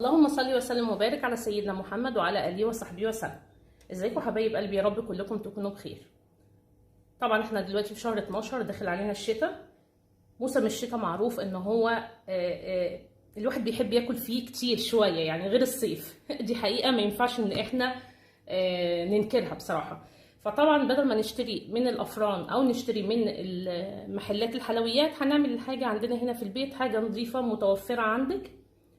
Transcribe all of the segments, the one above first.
اللهم صل وسلم وبارك على سيدنا محمد وعلى اله وصحبه وسلم. ازيكم حبايب قلبي؟ يا رب كلكم تكونوا بخير. طبعا احنا دلوقتي في شهر 12، داخل علينا الشتاء. موسم الشتاء معروف ان هو الواحد بيحب ياكل فيه كتير شوية، يعني غير الصيف. دي حقيقة ما ينفعش ان احنا ننكرها بصراحة. فطبعا بدل ما نشتري من الافران او نشتري من محلات الحلويات، هنعمل الحاجة عندنا هنا في البيت، حاجة نظيفة متوفرة عندك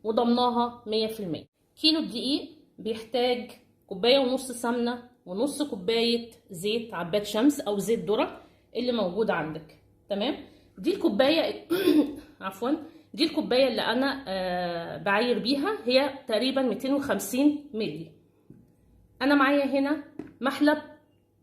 وضمناها 100%. كيلو الدقيق بيحتاج كوباية ونص سمنه ونص كوباية زيت عباد شمس او زيت ذره اللي موجود عندك، تمام؟ دي الكوباية عفوا، دي الكوباية اللي انا بعاير بيها، هي تقريبا 250 مللي. انا معايا هنا محلب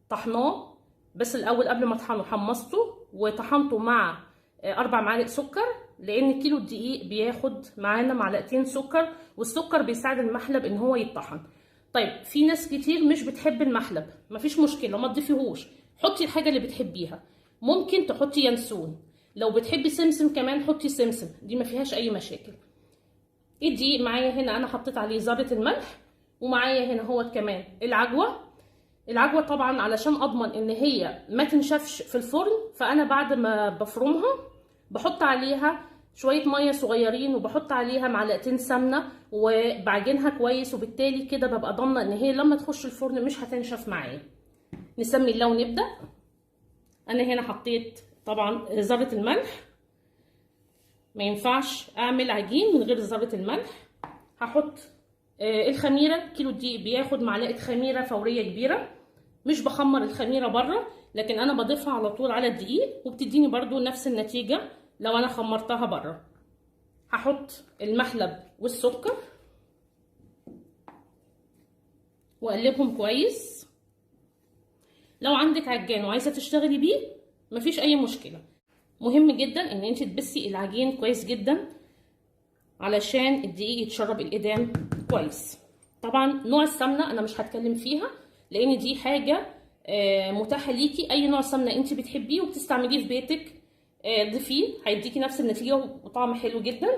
طحناه، بس الاول قبل ما اطحنه حمصته وطحنته مع 4 معالق سكر، لان كيلو الدقيق بياخد معانا معلقتين سكر، والسكر بيساعد المحلب ان هو يتطحن. طيب في ناس كتير مش بتحب المحلب، مفيش مشكلة ما تضيفيهوش، حطي الحاجة اللي بتحبيها. ممكن تحطي ينسون، لو بتحبي سمسم كمان حطي سمسم، دي ما فيهاش اي مشاكل. الدقيق معايا هنا انا حطيت عليه ذره الملح، ومعايا هنا هو كمان العجوه. العجوه طبعا علشان اضمن ان هي ما تنشفش في الفرن، فانا بعد ما بفرمها بحط عليها شوية مية صغيرين، وبحط عليها معلقتين سمنه وبعجنها كويس، وبالتالي كده ببقى ضامنه ان هي لما تخش الفرن مش هتنشف معايا. نسمي الله ونبدا. انا هنا حطيت طبعا ذره الملح، ما ينفعش اعمل عجين من غير ذره الملح. هحط الخميره، كيلو الدقيق بياخد معلقه خميره فورية كبيرة، مش بخمر الخميره بره، لكن انا بضيفها على طول على الدقيق، وبتديني برده نفس النتيجة لو انا خمرتها بره. هحط المحلب والسكر واقلبهم كويس. لو عندك عجان وعايزه تشتغلي بيه مفيش اي مشكلة. مهم جدا ان انت تبسي العجين كويس جدا علشان الدقيق يتشرب الادام كويس. طبعا نوع السمنة انا مش هتكلم فيها، لان دي حاجة متاحة ليكي، اي نوع سمنه انت بتحبيه وبتستعمليه في بيتك ضيفيه، هيديكي نفس النتيجة وطعم حلو جدا.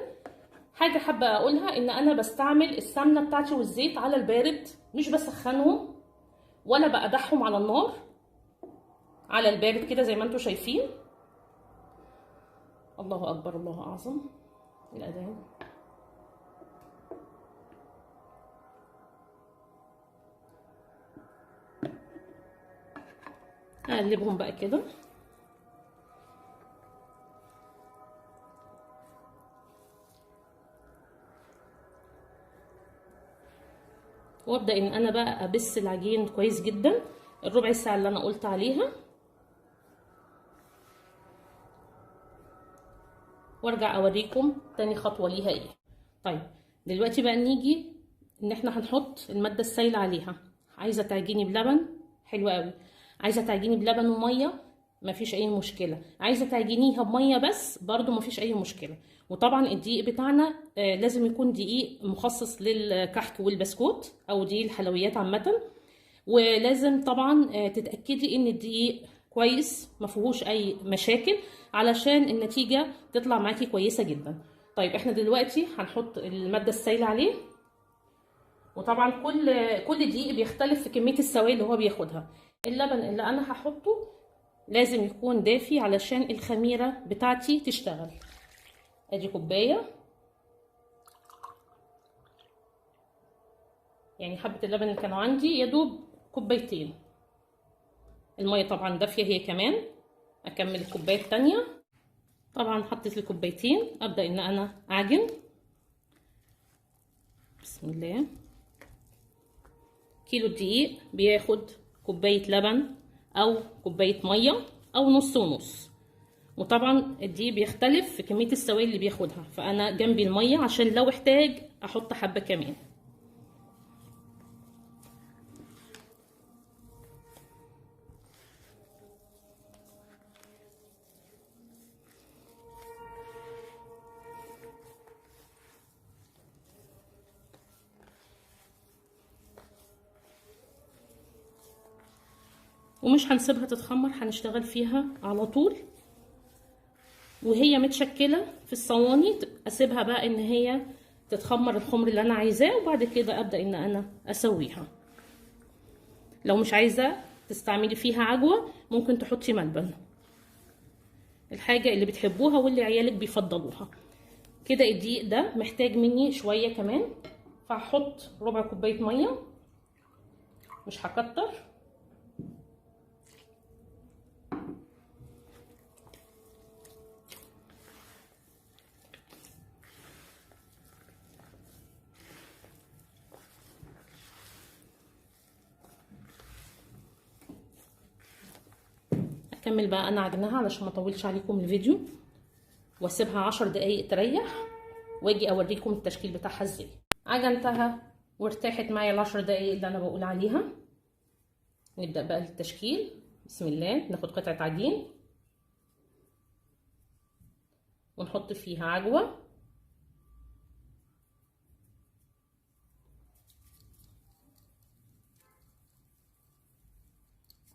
حاجة حابة اقولها، ان انا بستعمل السمنة بتاعتي والزيت على البارد، مش بسخنهم ولا بقدحهم على النار، على البارد كده زي ما انتم شايفين. الله اكبر الله اعظم الادام. اقلبهم بقى كده. وابدا ان انا بقى ابس العجين كويس جدا الربع ساعة اللي انا قلت عليها، وارجع اوريكم تاني خطوة ليها ايه. طيب دلوقتي بقى نيجي ان احنا هنحط المادة السائلة عليها. عايزه تعجيني بلبن، حلو قوي. عايزه تعجيني بلبن ومية، مفيش اي مشكلة. عايزه تعجينيها بميه بس، برضو مفيش اي مشكلة. وطبعا الدقيق بتاعنا لازم يكون دقيق مخصص للكحك والبسكوت او دقيق الحلويات عامة، ولازم طبعا تتاكدي ان الدقيق كويس مفيهوش اي مشاكل علشان النتيجة تطلع معاكي كويسة جدا. طيب احنا دلوقتي هنحط المادة السائلة عليه، وطبعا كل دقيق بيختلف في كمية السوائل اللي هو بياخدها. اللبن اللي انا هحطه لازم يكون دافي علشان الخميره بتاعتي تشتغل. ادي كوباية، يعني حبه اللبن اللي كانوا عندي يدوب كوبايتين. المية طبعا دافيه هي كمان. اكمل الكوباية الثانية. طبعا حطيت الكوبايتين، ابدا ان انا اعجن. بسم الله. كيلو الدقيق بياخد كوباية لبن او كوباية مية او نص ونص، وطبعا الدقيق بيختلف في كمية السوائل اللي بياخدها، فانا جنبي المية عشان لو احتاج احط حبه كمان. ومش هنسيبها تتخمر، هنشتغل فيها على طول وهي متشكله في الصواني. اسيبها بقى ان هي تتخمر الخمر اللي انا عايزاه، وبعد كده ابدا ان انا اسويها. لو مش عايزه تستعملي فيها عجوه ممكن تحطي ملبن، الحاجة اللي بتحبوها واللي عيالك بيفضلوها. كده الدقيق ده محتاج مني شوية كمان، فهحط ربع كوباية مية، مش هكتر. اكمل بقى انا عجنها علشان ما اطولش عليكم الفيديو، واسيبها 10 دقايق تريح واجي اوريكم التشكيل بتاعها ازاي. عجنتها وارتاحت معايا ال10 دقايق اللي انا بقول عليها. نبدأ بقى التشكيل. بسم الله. ناخد قطعة عجين ونحط فيها عجوة،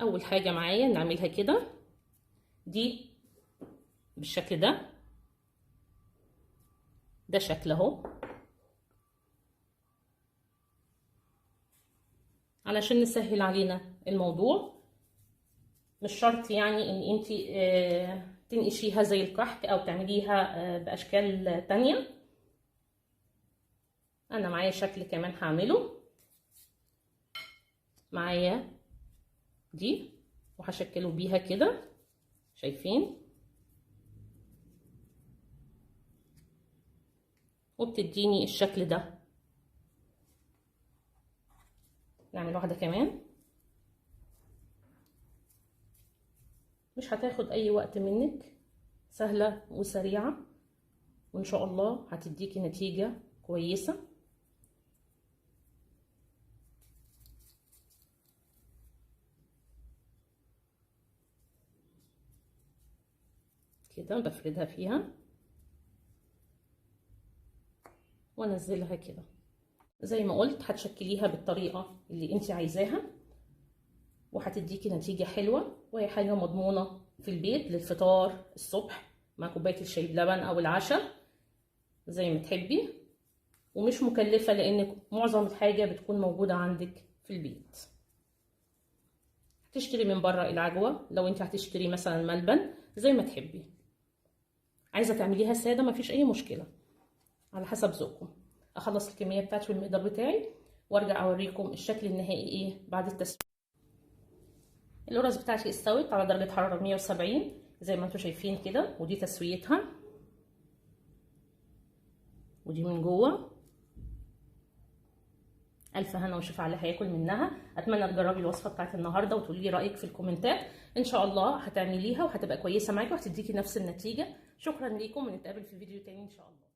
اول حاجة معايا نعملها كده دي بالشكل ده، ده شكل اهو علشان نسهل علينا الموضوع. مش شرط يعني ان انتي تنقشيها زي الكحك او تعمليها باشكال تانية. انا معايا شكل كمان هعمله، معايا دي وهشكله بيها كده، شايفين؟ وبتديني الشكل ده. نعمل واحدة كمان، مش هتاخد اي وقت منك، سهلة وسريعة وان شاء الله هتديكي نتيجة كويسة. كده بفردها فيها وانزلها كده. زي ما قلت هتشكليها بالطريقة اللي انت عايزاها وهتديكي نتيجة حلوة، وهي حاجة مضمونة في البيت للفطار الصبح مع كوباية الشاي بلبن او العشاء زي ما تحبي، ومش مكلفة لان معظم الحاجة بتكون موجودة عندك في البيت. هتشتري من بره العجوة لو انت هتشتري مثلا ملبن زي ما تحبي، عايزة تعمليها سادة مفيش اي مشكلة، على حسب ذوقكم. اخلص الكمية بتاعتي والمقدار بتاعي وارجع اوريكم الشكل النهائي ايه بعد التسوية. القرص بتاعتي استوت على درجة حرارة 170 زي ما انتم شايفين كده، ودي تسويتها، ودي من جوه. الف هنا وشفا على اللي هياكل منها. اتمنى تجربي الوصفة بتاعت النهارده وتقولي لي رايك في الكومنتات، ان شاء الله هتعمليها وهتبقى كويسة معاكي وهتديكي نفس النتيجة. شكرا ليكم ونتقابل في فيديو تاني ان شاء الله.